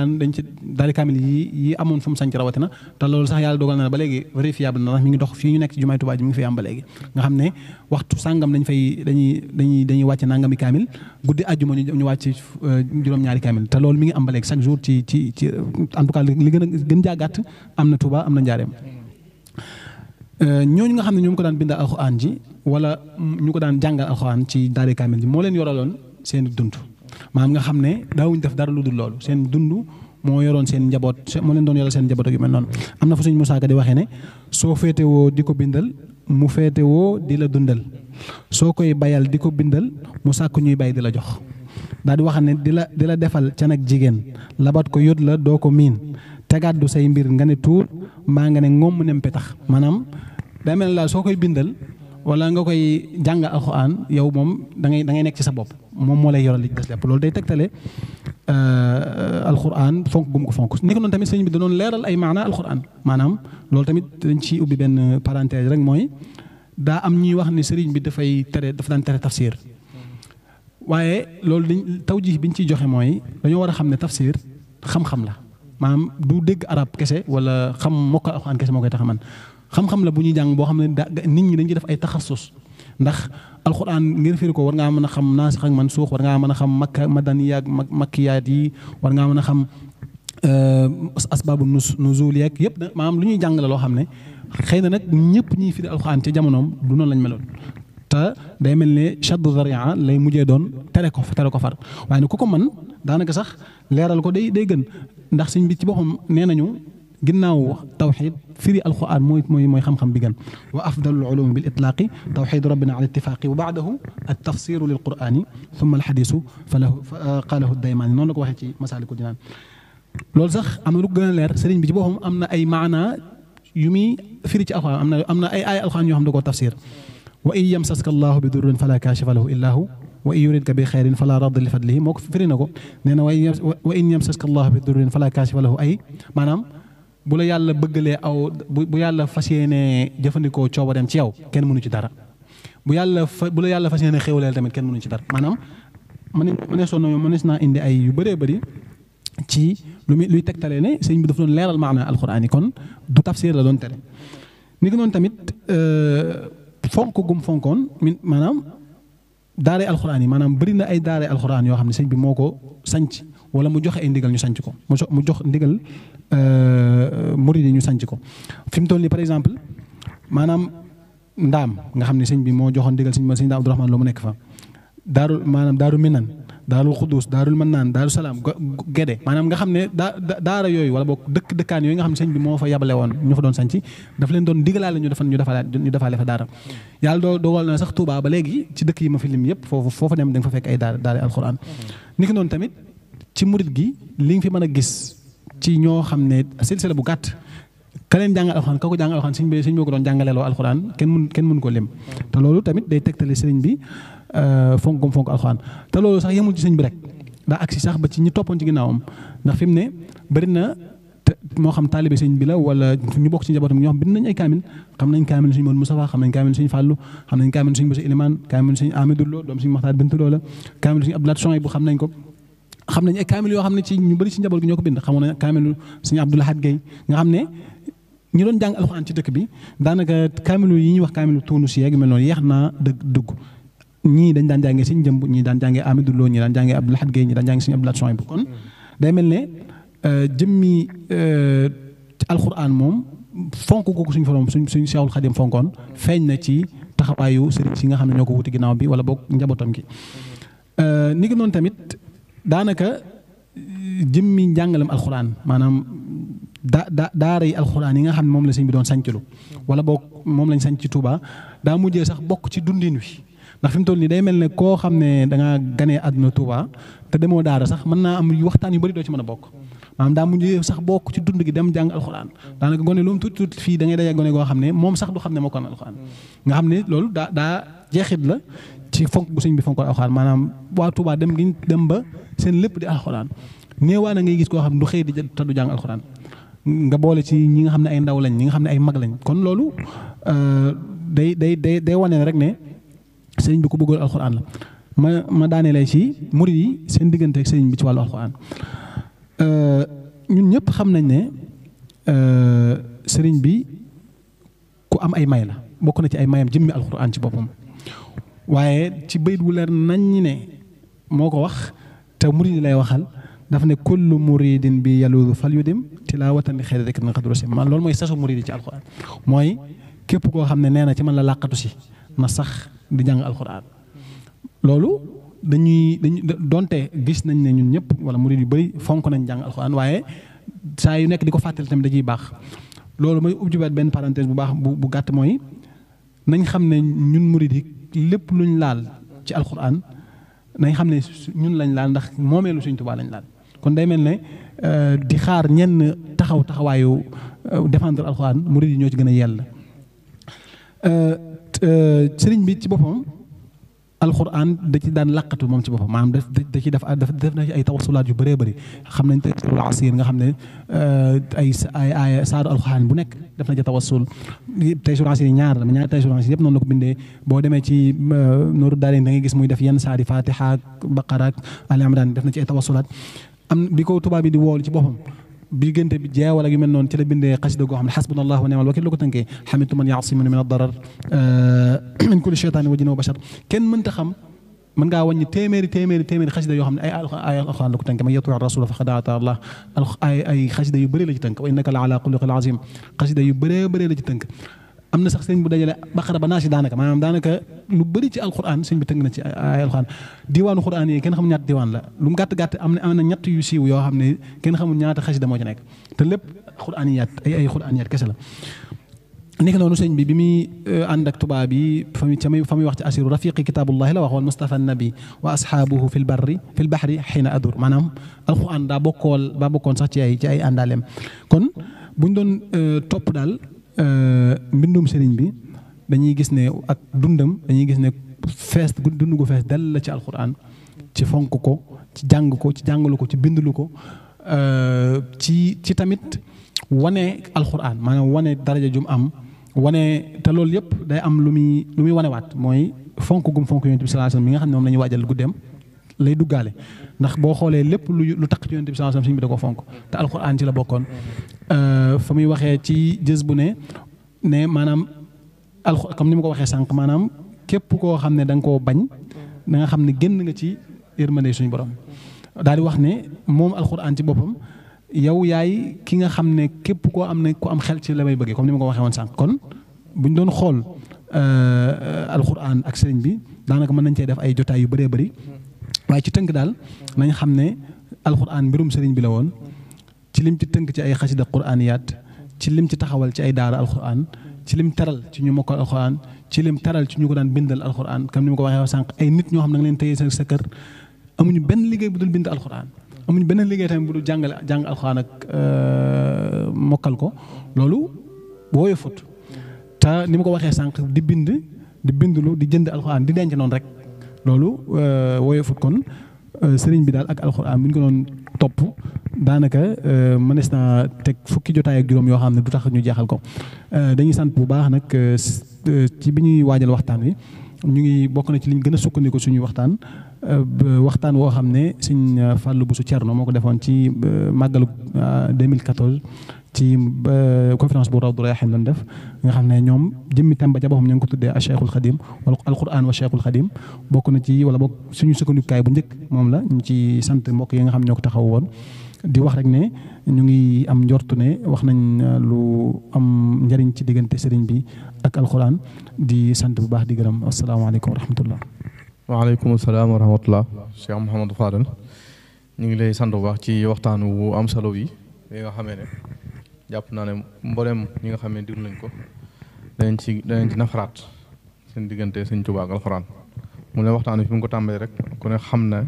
daal di kaamil yi amoon fu mu sanc rawatina te loolu sax yàlla dogal na ba léegi vérifiable na ndax mi ngi dox fii ñu nekk ci jumaay Tuubaa ji mi ngi fi am ba léegi nga xam ne waxtu sàngam dañuy wàcc nangami kaamil guddi àjjuma ñu wàcc juróom-ñaari kaamil te loolu mi ngi am ba léegi chaque jour ci en tout cas li gën jàggaat am na Tuubaa am na Njaareem ñooñu nga xam ne ñoom ko daan bindal alxuraan ji wala ñu ko daan jàngal alxuraan ci daare kaamil ji moo leen yoraloon seen dund maanaam nga xam ne daawuñ def dara lu dul loolu seen dund moo yoroon seen njaboot moo leen doon yoral seen njaboot ak yu mel noonu am na fa suñ Musaa Ka di waxee ne soo féetewoo di ko bindal mu féetewoo di la dundal soo koy bayal di ko bindal mu sàkk ñuy bay di la jox daal di wax ne di la defal ca nag jigéen labat ko yót la doo ko miin tegaat du say mbir nga ne tuur mbaa nga ne ngomm nempe tax maanaam day mel ne soo koy bindal wala nga koy jàngal alxuraan yow moom da ngay nekk ci sa bopp moom moo lay yoral li des lépp loolu day tegtale alxuraan fonk gum ko fonk ni ko noonu tamit sëñ bi da doon leeral ay maana alxuraan maanaam loolu tamit dañ ci ubbi benn parenthèse rek mooy daa am ñuy wax ne sëriñ bi dafa daan tere tafsir waaye loolu tawjiih bi ñu ciy joxe mooy dañoo war a xam ne tafsir xam-xam la maanaam du dégg arab kese wala xam mokkal alxuraan kese moo koy tax a man xam-xam la bu ñuy jàng boo xam ne nit ñi dañ ci def ay taxasus ndax alxuraan ngir firi ko war ngaa mën a xam naasix ak mansuux war ngaa mën a xam madaniyaat makkiyaat yi war ngaa mën a xam asbaabu nuzuul yeeg yëpp maanaam lu ñuy jàng la loo xam ne xëy na nag ñëpp ñuy firi alxuraan ci jamonoom du noonu lañ meloon te day mel ne shaddu zaria lay mujjee doon tere ko far waaye ne ku ko mën daanaka sax leeral ko day gën ndax sëñ bi ci boppam nee nañu ginnaaw tawxid firi alquran mooy xam-xam bi gën wa afdalul ulumi bil itlaaqi tawxidu rabbina ala ittifaaqi wa baadahu at tafsiru lil qurani thumma al xadisu fa lahu qaalahu daymaani noonu la ko waxee ci masaalikul jinaan loolu sax am na lu gën a leer sëriñ bi ci boppam am na ay maanaa yu muy firi ci alquran am na ay alquran yoo xam ne da koo tafsir wa in yamsaska allahu bi durrin fala kaashifa lahu illa hu wa in yuridka bi xayrin fala radda li fadlihi moo ko firi na ko nee na wa in yamsaska allahu bi durrin fala kaashifa lahu ay maanaam bu la yàlla bëggalee aw bu yàlla fas yéenee jëfandikoo coobareem ci yow kenn mënu ci dara bu la yàlla fas yéenee xéwaleel tamit kenn mënu ci dara maanaam mënees naa indi ay yu bëree bëri ci luy tegtalee ne sëñ bi dafa doon leeral maana alxuraan yi kon du tafsir la doon tere ni ki noonu tamit fonk gum fonkoon maanaam daaree alxuraan yi maanaam bëri na ay daaree alxuraan yoo xam ne sëñ bi moo ko sanc wala mu joxe ay ndigal ñu sanc ko mu jox ndigal murid yi ñu sanc ko fi mu toll nii par exemple maanaam ndaam nga xam ne sëñ bi moo joxoon ndigal sëñ Daam Abdourahmane loo mu nekk fa daaru minan daarul xudus daarul mannaan daaru salaam gede maanaam nga xam ne daara yooyu wala boog dëkkaan yooyu nga xam ne sëñ bi moo fa yabale woon ñu fa doon sanc daf leen doon digalaale ñu defaale fa daara yàlla dogal na sax Touba ba léegi ci dëkk yi ma fi lim yëpp foofa dem da nga fa fekk ay daara alxuraan ni ki noonu tamit ci murid gi li nga fi mën a gis ci ñoo xam ne silsila bu gàtt ka leen jàngal alxuraan ka ko jàngal alxuraan sëñ bi ko doon jàngaleeloo alxuraan kenn mun ko lim te loolu tamit day tegtale sëriñ bi fonk alxuraan te loolu sax yemul ci sëñ bi rek daa agsi sax ba ci ñi toppoon ci ginnaawam ndax fi mu ne bëri na moo xam taalibe sëñ bi la wala ñu bokk ci njabootam ñoo xam bind nañ ay kaamil xam nañ kaamil suñu Moodu Mustafa xam nañ kaamil suñu Fàllu xam nañ kaamil suñu Basi Ilimaan kaamil suñu Amidou Lo doom suñu Maxtaar Bintu Lo la kaamil suñu Abdou Lahat Soy bu xam nañ ko xam nañ ay kaamil yoo xam ne ci ñu bëri ci njaboot gi ñoo ko bind xamoon na kaamil suñu Abdou Lahad Gueye nga xam ne ñi doon jàng alxuraan ci dëkk bi daanaka kaamilu yi ñuy wax kaamilu Tuunus yeeg mel noonu yeex naa dugg ñii dañ daan jàngee Sëñ Jëmb ñii daan jàngee Amidou Lo ñii daan jàngee Abdou Lahad Gueye ñii daan jàngee Sëñ Abdou Lahat Soy bu kon day mel ne jëmmi alxuraan moom fonk ko suñu forom suñ Seexul Xadim fonkoon feeñ na ci taxawaayu sëriñ si nga xam ne ñoo ko wuti ginnaaw bi wala boog njabootam gi ni ki noonu tamit daanaka jëmmi njàngalem alxuraan maanaam daara yi alxuraan yi nga xam ne moom la sëñ bi doon sañcalu wala boog moom lañ sañc ci Touba daa mujjee sax bokk ci dundin wi ndax fi mu toll nii day mel ne koo xam ne da ngaa ganee àdduna Touba te demoo daara sax mën naa am waxtaan yu bëri doo ci mën a bokk maanaam daa mujjee sax bokk ci dund gi dem jàng alxuraan daanaka gone lu mu tuuti fii da ngay daje gone goo xam ne moom sax du xam ne moo ko alxuraan nga xam ne loolu daa jeexit la ci fonk bu sëñ bi fonkoon alxuraan maanaam waa Touba dem ba seen lépp di alxuraan néewaa na ngay gis koo xam ne du xëy di te du jàng alxuraan nga boole ci ñi nga xam ne ay ndaw lañ ñi nga xam ne ay mag lañ kon loolu day wane rek ne sëriñ bi ku bëggoon alxuraan la ma daanelee ci murid yi seen diggante ak sëriñ bi ci wàllu alxuraan ñun ñëpp xam nañ ne sëriñ bi ku am ay may la bokk na ci ay mayam jëmmi alxuraan ci boppam waaye ci bayit wu leer nañ ñi ne moo ko wax te murid yi lay waxal dafa ne kullu muridin bi yaluudu fal yudim tilaawatan li xayri dikrin qad rusim man loolu mooy sasu murid yi ci alxuraan mooy képp koo xam ne nee na ci man la làqatu si na sax di jàng alxuraan loolu dañuy donte gis nañ ne ñun ñëpp wala murid yu bëri fonk nañ jàng alxuraan waaye saa yu nekk di ko fàttali tamit dañuy baax loolu mooy ubbiwaat benn parenthèse bu baax bu gàtt mooy nañ xam ne ñun murid yi lépp luñ laal ci alxuraan nañ xam ne ñun lañ laal ndax moomeelu Sëñ Tuubaa lañ laal kon day mel ne di xaar ñenn taxawaayu défendre alxuraan murid yi ñoo ci gën a yell sëriñ bi ci boppam alxuraan da ci daan laqatu moom ci boppam maanaam da ci def na ci ay tawasulaat yu bëree bëri xam nañ tafsiirul asiir nga xam ne ay saaru alxuraan bu nekk def na ci tawasul tafsiirul asiir ñaar tafsiirul asiir yëpp noonu la ko bindee boo demee ci Nuuru Daarayni da ngay gis muy def yenn saari Faatiha ak Baqara ak Ali Imraan def na ci ay tawasulaat am bi ko tubaab bi di woolu ci boppam bi diggante bi jeewal ak yu mel noonu ci la bindee xasida goo xam ne xasbunallahu wa ni'mal wakiil la ko tënkee xamitu man yaasimuni min ad-darar min kulli shaytaanin wa jinnin wa bashar kenn mënta xam mën ngaa wàññi téeméeri xasida yoo xam ne ay alxuraan la ko tënkee man yuti'i rasula faqad ataa Allah ay xasida yu bëri la ci tënk wa innaka la ala xuluqin azim xasida yu bëree la ci tënk am na sax sëñ bu dajale baqara ba naasi daanaka lu bëri ci alxuraan sëñ bi tënk na ci ay alxuraan diwaanu xuraan yi kenn xamul ñaata diwaan la lu mu gàtt am na ñett yu siiw yoo xam ne kenn xamul ñaata xasida moo ci nekk te lépp xuraaniyaat ay xuraaniyaat kese la. nekk noonu sëñ bi muy ànd ak tubaab yi fa muy wax ci asiru rafiqi kitaabullahi la wax wal mustafa nabi wa ashaabuhu fil bahri xiina adur maanaam alxuraan daa bokkoon sax ci ay àndaaleem kon buñ doon topp daal mbindum sëriñ bi dañuy gis ne ak dundam dañuy gis ne dund gu fees dal la ci alxuraan ci fonk ko ci jàng ko ci jàngalu ko ci bindulu ko ci tamit wane alxuraan maanaam wane daraja jum am wane te loolu yëpp day am lu muy wanewaat mooy fonk gum fonk yonent bi sallallahu alayhi wasallam mi nga xam ne moom la ñuy waajal guddeem lay duggaale ndax boo xoolee lépp lu taq ci yonent bi sallallahu alayhi wasallam suñu bi da ko fonk te alxuraan ci la bokkoon fa muy waxee ci jës bu ne maanaam comme ni ma ko waxee sànq maanaam képp koo xam ne da nga koo bañ da nga xam ne génn nga ci yërmande suñu borom daal di wax ne moom alxuraan ci boppam yow yaay ki nga xam ne képp koo am ne ku am xel ci la may bëggee comme ni ma ko waxee woon sànq kon buñ doon xool alxuraan ak sëriñ bi daanaka mën nañ cee def ay jotaay yu bëree bëri waaye ci tënk daal nañ xam ne alxuraan mbirum sëriñ bi la woon ci lim ci tënk ci ay xasida quraaniyaat ci lim ci taxawal ci ay daara alxuraan ci lim teral ci ñu mokkal alxuraan ci lim teral ci ñu ko daan bindal alxuraan comme ni ma ko waxee sànq ay nit ñoo xam ne da nga leen téye sa kër amuñu benn liggéey bu dul bind alxuraan amuñu benn liggéey tamit bu dul jàng alxuraan ak mokkal ko loolu woyofut te ni ma ko waxee sànq di bindlu di jënd alxuraan di denc noonu rek loolu woyofut kon sëriñ bi daal ak alxuraan bu ñu ko doon topp daanaka mënees naa teg fukki jotaay ak juróom yoo xam ne du tax ñu jeexal ko dañuy sant bu baax nag ci bi ñuy waajal waxtaan wi ñu ngi bokk na ci liñ gën a sukkandiku suñu waxtaan woo xam ne Sëriñ Fallou Bousso Thierno moo ko defoon ci màggalu 2014 ci conférence bu Rawdu Rayaahiin doon def nga xam ne ñoom jëmmi tamba ca boppam ñu ngi ko tuddee Cheikhul Khadim wala alquran wa Cheikhul Khadim bokk na ci wala bokk suñu sukkandikukaay bu njëkk moom la ñu ci sant mbokk yi nga xam ñoo ko taxaw woon di wax rek ne ñu ngi am njortu ne wax nañ lu am njëriñ ci diggante sëriñ bi ak alquran di sant bu baax di gërëm asalaamaaleykum wa rahmatullah. waaleykum salaam wa rahmatullah Cheikh Mouhamadou Fadal ñu ngi lay sant bu baax ci waxtaan wu am solo yi nga xamee ne jàpp naa ne mboolem ñi nga xam ne déglu nañ ko danañ ci nafaraat seen diggante Sëñ Tuubaa ak alxuraan mu ne waxtaan fi mu ko tàmbalee rek ku ne xam na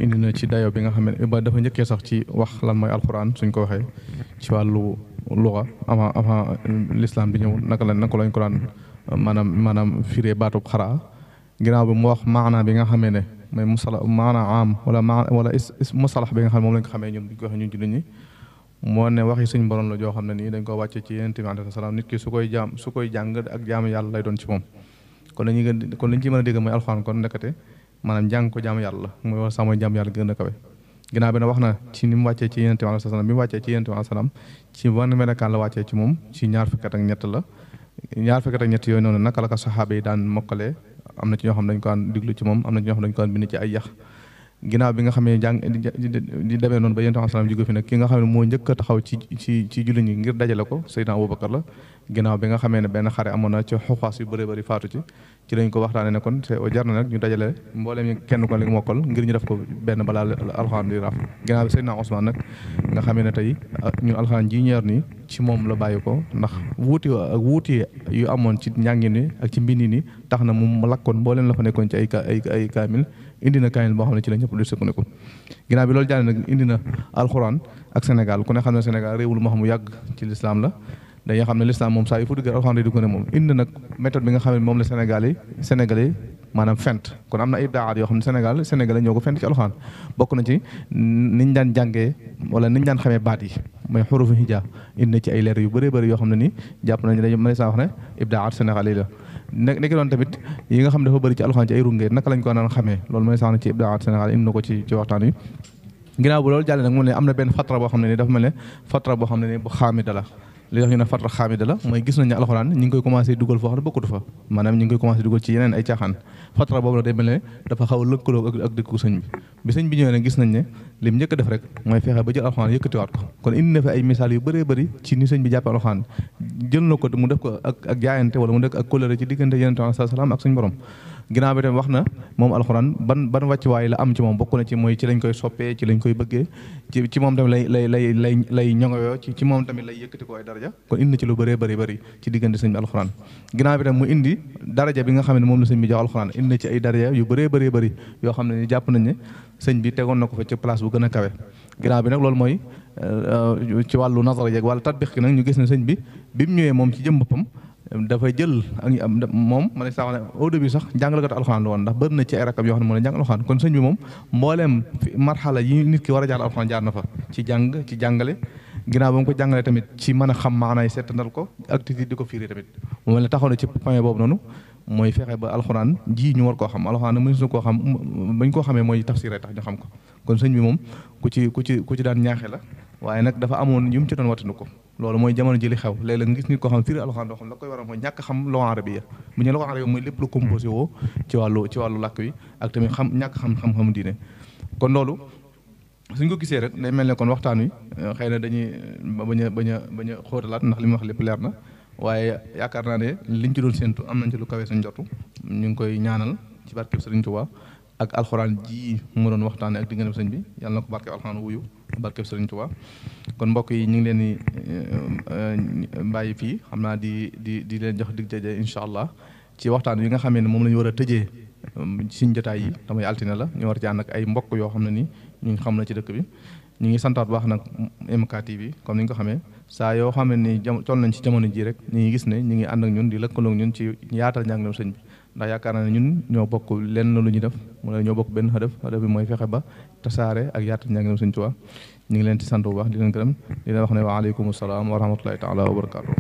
indi na ci dayo bi nga xam ne ba dafa njëkkee sax ci wax lan mooy alxuraan suñ ko waxee ci wàllu luxa avant l'islam bi ñëw naka lañ ko daan maanaam firee baatub xaraa ginnaaw bi mu wax maanaa bi nga xamee ne mooy maanaa am wala musalax bi nga xam ne moom lañ ko xamee ñun bu ñu ko waxee ñun ci nit ñi moo ne waxi suñ borom la joo xam ne nii dañ ko wàcce ci Yonent bi alayhi salaam nit ki su koy jàng ak jaamu yàlla lay doon ci moom kon li ñu ci mën a dégg mooy alxuraan kon nekkate maanaam jàng ko jaamu yàlla mooy wax sax mooy jaamu yàlla gën a kawe ginnaaw bi nag wax na ci ni mu wàccee ci Yonent bi alayhi salaam bi mu wàccee ci Yonent bi alayhi salaam ci ban melokaan la wàccee ci moom ci ñaar fukki at ak ñett la ñaar fukki at ak ñett yooyu noonu naka la ko saxaaba yi daan mokkalee am na ci ñoo xam dañ ko daan diglu ci moom am na ci ñoo xam dañ ko daan bind ci ay yax ginnaaw bi nga xam ne di demee noonu ba Yonent bi salaam jóge fi nag ki nga xam ne moo njëkk a taxaw ci jullit ñi ngir dajale ko Seydina Abubakar la ginnaaw bi nga xamee ne benn xare amoon na ci xufaas yu bëree bëri faatu ci lañ ko waxtaanee ne kon jar na nag ñu dajale mbooleem ñi kenn ko li nga mokkal ngir ñu def ko benn balaa alxuraan di raaf ginnaaw bi Seydina Usmaan nag nga xamee ne tey ñun alxuraan ji ñeer nii ci moom la bàyyi ko ndax wuuti yu amoon ci njàngin ni ak ci mbindi ni tax na mu lakkoon mbooleem la fa nekkoon ci ay kaamil indi na kaamil boo xam ne ci la ñëpp di sukkandiku ginnaaw bi loolu jàll nag indi na alxuraan ak Sénégal ku ne xam ne Sénégal réewul moo xam mu yàgg ci lislaam la dañuy xam ne lislaam moom saa yu fu dugg alxuraan di dugg ne moom indi nag méthode bi nga xam ne moom la Sénégalais maanaam fent kon am na ay ibdaat yoo xam ne Sénégalais ñoo ko fent ci alxuraan bokk na ci niñ daan jàngee wala niñ daan xamee baat yi mooy xurufu hijaa indi na ci ay leer yu bëree bëri yoo xam ne ni jàpp nañu dañu mën saa wax ne ibdaat Sénégalais la nekk doon tamit yi nga xam ne dafa bëri ci alxuraan ci ay runge naka lañ ko naan xamee loolu mooy sax na ci ibdaat Sénégal indi na ko ci waxtaan wi ginnaaw bu loolu jàlle nag mu ne am na benn fatra boo xam ne ni dafa mel ne fatra boo xam ne ni bu xaamida la li tax ñu ne fatra xaamida la mooy gis nañ ne alxuraan ñi ngi koy commencé dugal foo xam ne bokkatu fa maanaam ñi ngi koy commencé dugal ci yeneen ay caaxaan fatra boobu nag day mel ne dafa xaw a lëkkaloo ak dëkku sëñ bi sëñ bi ñëwee ne gis nañ ne lim njëkk a def rek mooy fexe ba jël alxuraan yëkkatiwaat ko kon indi na fi ay misaal yu bëree bëri ci ni sëñ bi jàppee alxuraan jël na ko mu def ko ak jaayante wala mu def ak kóllëre ci diggante Yonent bi salaam ak suñu borom ginnaaw bi tamit wax na moom alxuraan ban wàccuwaay la am ci moom bokk na ci mooy ci lañ koy soppee ci lañ koy bëggee ci moom tamit lay ñoŋoyoo ci moom tamit lay yëkkati ko ay daraja kon indi na ci lu bëree bëri ci diggante sëñ bi alxuraan ginnaaw bi tamit mu indi daraja bi nga xam ne moom la sëñ bi jox alxuraan indi na ci ay daraja yu bëree bëri yoo xam ne jàpp nañ ne sëñ bi tegoon na ko fa ci place bu gën a kawe ginnaaw bi nag loolu mooy ci wàllu nazar yeeg wàllu tatbiq nag ñu gis ne sëñ bi mu ñëwee moom ci jëm boppam dafay jël moom ma ne sax ne au début sax jàngalekatu alxuraan la woon ndax bëri na ci ay rakam yoo xam ne moo ne jàng alxuraan kon sëñ bi moom mbooleem marxala yi nit ki war a jaar alxuraan jaar na fa ci jàng ci jàngale ginnaaw ba mu ko jàngalee tamit ci mën a xam maanaay seetantal ko ak di ko firi tamit mu mel ne taxaw na ci point boobu noonu mooy fexe ba alxuraan ji ñu war koo xam alxuraan nag mënees na koo xam bañ koo xamee mooy tafsir tax ñu xam ko kon sëñ bi moom ku ci daan ñaaxe la waaye nag dafa amoon yu mu ci doon wattandu ko loolu mooy jamono ji li xew léeg-léeg nga gis nit koo xam firi alxuraan doo xam la koy waral mooy ñàkk xam lugha arabiyya bu ñu lugha arabiyya mooy lépp lu composé woo ci wàllu làkk wi ak tamit ñàkk xam-xamu diine kon loolu suñ ko gisee rek day mel ne kon waxtaan wi xëy na dañuy bañ a xóotalaat ndax li mu wax lépp leer na waaye yaakaar naa ne liñ ci doon séentu am nañ ci lu kawee suñ jotu ñu ngi koy ñaanal ci barkeb Sëriñ Tuubaa ak alxuraan ji mu doon waxtaane ak diggante sëñ bi yàlla na ko barkeb alxuraan wuyu barkeb Sëriñ Tuubaa kon mbokk yi ñu ngi leen di bàyyi fii xam naa di leen jox dig daje incha allah ci waxtaan wi nga xamee ne moom la ñu war a tëjee suñ jotaay yi damay altine la ñu war ci ànd ak ay mbokk yoo xam ne ni ñu ngi xam na ci dëkk bi ñu ngi santaat baax nag MK TV comme ni ñu ko xamee saa yoo xam ne ni toll nañ ci jamono ji rek ñu ngi gis ne ñu ngi ànd ak ñun di lëkkaloog ñun ci yaatal njàngaleem sëñ bi ndax yaakaar naa ne ñun ñoo bokk lenn lu ñu def mu ne ñoo bokk benn hadaf bi mooy fexe ba tasaare ak yaatal njàngaleem sëñ Tuubaa ñu ngi leen ci sant bu baax di leen gërëm di leen wax ne wa aleykum salaam wa rahmatullahi taala wa barakaatu